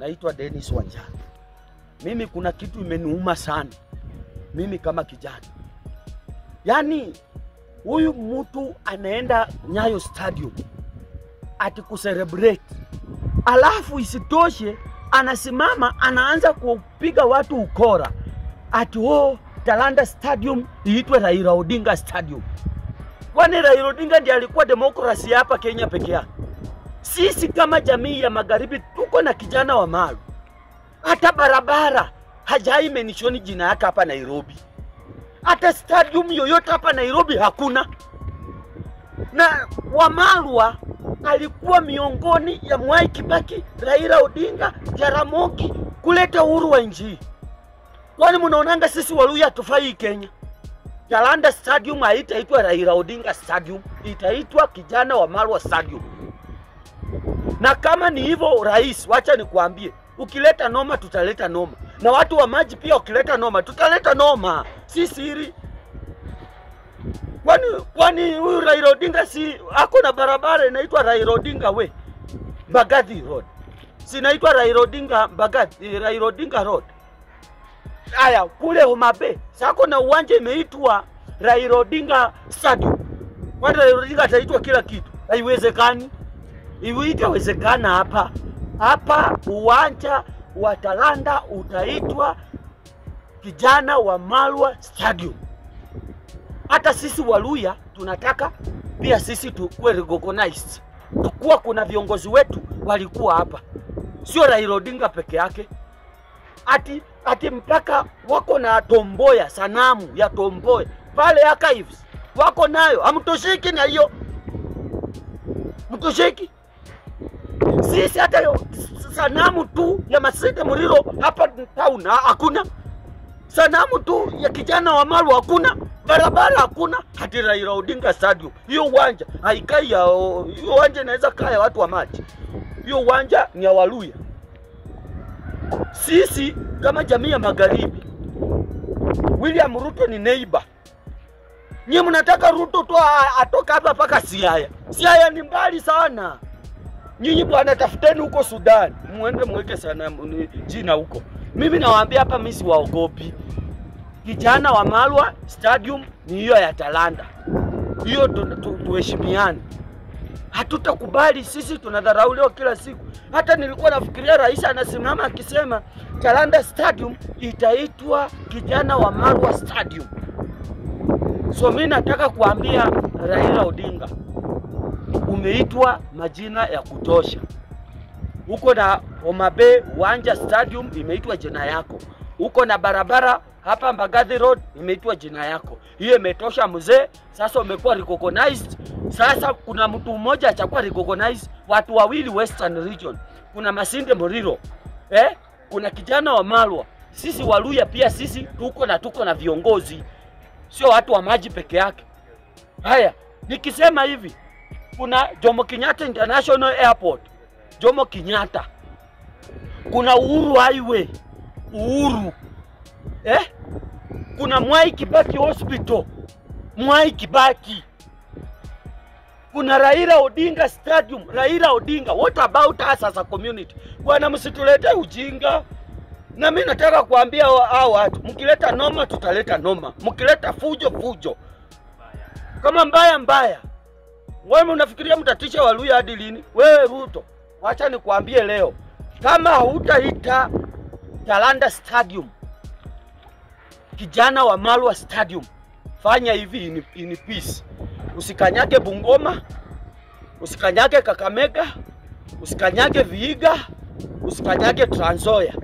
Naitwa Dennis Wanjala. Mimi kuna kitu imeniuma sana. Mimi kama kijana. Yaani huyu mtu anaenda Nyayo Stadium ati kucelebrate. Alafu isitoshe anasimama anaanza kupiga watu ukora. Ati oh, Talanta Stadium iitwe Raila Odinga Stadium. Kwani Raila Odinga ndiye alikuwa demokrasia hapa Kenya peke yake? Sisi kama jamii ya magharibi tuko na kijana wa Maru. Hata barabara hajai menishoni jina yake hapa Nairobi. Hata stadium yoyote hapa Nairobi hakuna. Na Wamalwa alikuwa miongoni ya Mwai Kibaki, Raila Odinga, Jaramogi kuleta uhuru wa nchi. Kwani mnaonanga sisi Waluya hatufai Kenya? Talanta Stadium haitaitwa Raila Odinga Stadium, itaitwa Kijana wa Malwa Stadium. Na kama ni hivyo rais, wacha nikuambie, ukileta noma tutaleta noma. Na watu wa maji pia ukileta noma tutaleta noma. Si siri. Kwani huyu Raila Odinga si ako na barabara inaitwa Raila Odinga we Mbagathi Road. Si inaitwa Raila Odinga Mbagathi, Raila Odinga Road. Aya, kule Homa Bay sako na uwanja imeitwa Raila Odinga Stadium. Kwani Raila Odinga ataitwa kila kitu? Haiwezekani. Itawezekana hapa. Hapa uwanja wa Talanta utaitwa Kijana wa Malwa Stadium. Hata sisi Waluya tunataka pia sisi tukuwe recognized. Tukua kuna viongozi wetu walikuwa hapa. Sio Raila Odinga peke yake. Ati mpaka wako na Tomboya, sanamu ya Tomboya pale archives. Wako nayo, hamtoshiki na hiyo. Mtoshiki. Sisi hata sanamu tu ya Masinde Muliro hapa town hakuna. Sanamu tu ya Kijana wa Malwa hakuna. Barabara hakuna. Hati Raila Odinga Stadium. Hiyo uwanja haikai ya, hiyo uwanja inaweza kaa ya watu wa maji. Hiyo uwanja ni ya Waluya. Sisi kama jamii ya magharibi, William Ruto ni neighbor. Nyie mnataka Ruto tu atoka hapa paka Siaya. Siaya ni mbali sana. Nyinyi bwana tafuteni huko Sudan, muende mweke sana jina huko. Mimi nawaambia hapa mimi siwaogopi. Kijana wa Malwa Stadium ni hiyo ya Talanta. Hiyo tuheshimiane. Hatutakubali sisi tunadharauliwa kila siku. Hata nilikuwa nafikiria rais anasimama akisema Talanta Stadium itaitwa Kijana wa Malwa Stadium. So mimi nataka kuambia Raila Odinga, umeitwa majina ya kutosha. Uko na Homa Bay Uwanja Stadium imeitwa jina yako. Uko na barabara hapa Mbagathi Road imeitwa jina yako. Hiyo imetosha mzee. Sasa umekuwa recognized. Sasa kuna mtu mmoja atakuwa recognized, watu wawili Western Region. Kuna Masinde Muliro, kuna Kijana wa Malwa. Sisi Waluya pia sisi tuko na viongozi. Sio watu wa maji peke yake. Haya, nikisema hivi, kuna Jomo Kenyatta International Airport, Jomo Kenyatta. Kuna Uhuru Highway, Uhuru. Kuna Mwai Kibaki Hospital, Mwai Kibaki. Kuna Raila Odinga Stadium, Raila Odinga. What about us as a community? Bwana msitulete ujinga. Na mimi nataka kuambia hao watu, mkileta noma tutaleta noma. Mkileta fujo fujo. Kama mbaya mbaya. Wewe unafikiria mtatisha Waluya hadi lini? Wewe Ruto, wacha nikuambie leo. Kama hutaita Talanta Stadium Kijana wa Malwa Stadium, fanya hivi in peace. Usikanyage Bungoma, usikanyage Kakamega, usikanyage Vihiga, usikanyage Trans Nzoia.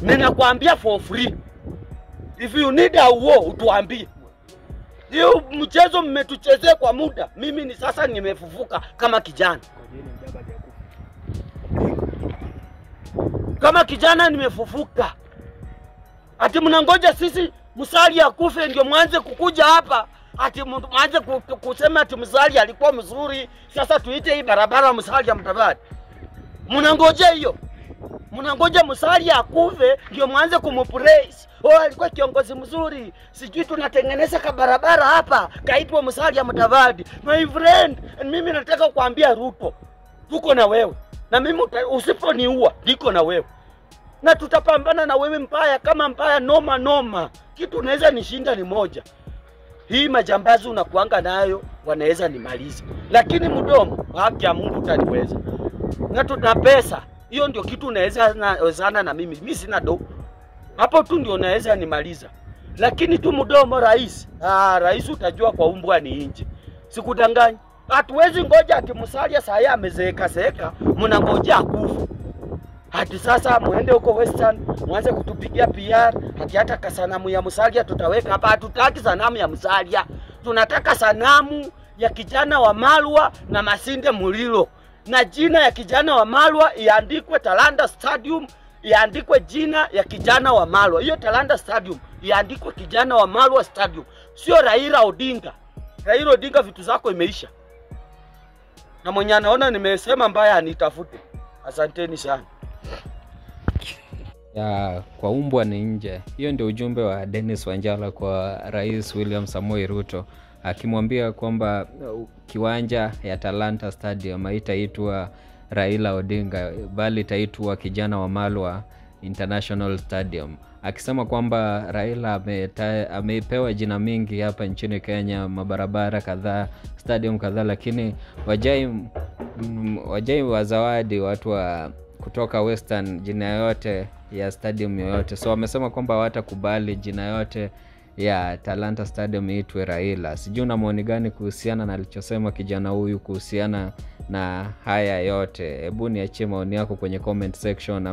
Ninakwambia for free. If you need a war, utuambie. Hiyo mchezo mmetuchezea kwa muda. Mimi ni sasa nimefufuka kama kijana. Kama kijana nimefufuka. Ati mnangoja sisi Musalia akufe ndio mwanze kukuja hapa. Ati mwanze kusema ati Musalia alikuwa mzuri, sasa tuite hii barabara Musalia Mudavadi. Mnangoja hiyo. Mnangoja Musalia akufe ndio mwanze kumpraise. Oh, alikuwa kiongozi mzuri. Sijui tunatengeneza kabarabara hapa kaitwa Musalia Mudavadi. My friend, mimi nataka kuambia Ruto, tuko na wewe. Na mimi usiponiua niko na wewe. Na tutapambana na wewe mbaya kama mbaya, noma noma. Kitu unaweza nishinda ni moja. Hii majambazi unakuanga nayo wanaweza nimaliza. Lakini mdomo, haki ya Mungu utaniweza. Na tuna pesa. Hiyo ndio kitu unaweza wezana na mimi. Mimi sina do. Hapo tu ndio unaweza nimaliza. Lakini tu mdomo rais. Rais utajua kwa umbwa ni nje. Sikudanganyi. Hatuwezi ngoja ati Musalia saa amezeeka zeeka, mnangojea akufe. Hati sasa muende huko Western, muanze kutupigia PR, hati hata kasanamu ya Musalia tutaweka hapa. Hatutaki sanamu ya Musalia. Tunataka sanamu ya kijana wa Malwa na Masinde Mulilo. Na jina ya kijana wa Malwa iandikwe Talanta Stadium, iandikwe jina ya kijana wa Malwa. Hiyo Talanta Stadium iandikwe kijana wa Malwa Stadium. Sio Raila Odinga. Raila Odinga vitu zako imeisha. Na mwenye anaona nimesema mbaya anitafute. Asanteni sana. Ya kwa umbwa ni nje. Hiyo ndio ujumbe wa Dennis Wanjala kwa Rais William Samoei Ruto, akimwambia kwamba kiwanja ya Talanta Stadium haitaitwa Raila Odinga bali itaitwa Kijana wa Malwa International Stadium, akisema kwamba Raila amepewa jina mingi hapa nchini Kenya, mabarabara kadhaa, stadium kadhaa, lakini wajai wazawadi watu wa kutoka Western jina yote ya stadium yoyote. So wamesema kwamba hawatakubali jina yote ya Talanta Stadium iitwe Raila. Sijui una maoni gani kuhusiana na alichosema kijana huyu kuhusiana na haya yote. Hebu niachie maoni yako kwenye comment section.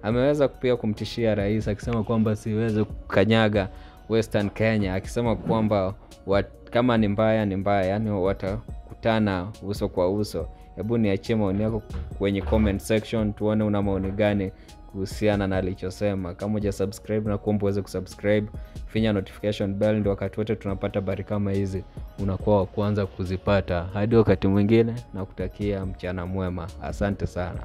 Ameweza pia kumtishia rais akisema kwamba siweze kukanyaga Western Kenya, akisema kwamba kama ni mbaya ni mbaya, yani watakutana uso kwa uso. Hebu niachie maoni yako kwenye comment section, tuone una maoni gani kuhusiana na alichosema. Kama hujasubscribe na kuomba uweze kusubscribe, finya notification bell ndio wakati wote tunapata habari kama hizi unakuwa wa kwanza kuzipata. Hadi wakati mwingine, na kutakia mchana mwema. Asante sana.